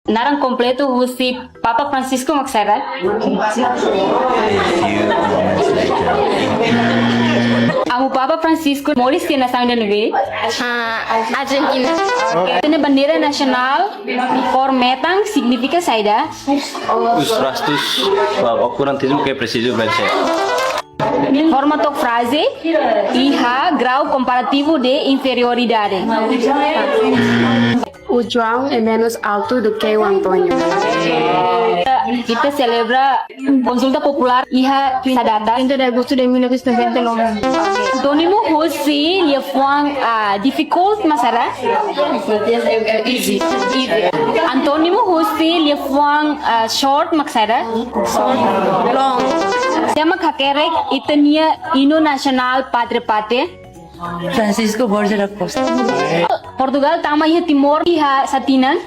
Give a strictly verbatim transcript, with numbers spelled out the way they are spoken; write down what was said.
Naran kompletu husi Papa Francisco mak saida? Amu Papa Francisco moris iha nasaun ida-ne'ebé? Ah, Argentina. Ita-nia bandeira nasionál, kór metan, signifika saida? Os rastros, ah, okurantismo que é preciso vencer. Forma tok fraze, iha grau komparativu de inferioridade. O João é menos alto do que o António. Ita selebra konsulta populár iha Sadata. Trinta de agosto de mil novecentos e noventa e nove. Antónimu husi liafuan, ah, difficult mak saida? Easy. Easy. Antónimu husi liafuan, ah, short mak saida? Long. Sé mak hakerek ita-nia inu nasionál Pátria Pátria? Francisco Borges da Costa. Portugal tama iha Timor iha sá tinan?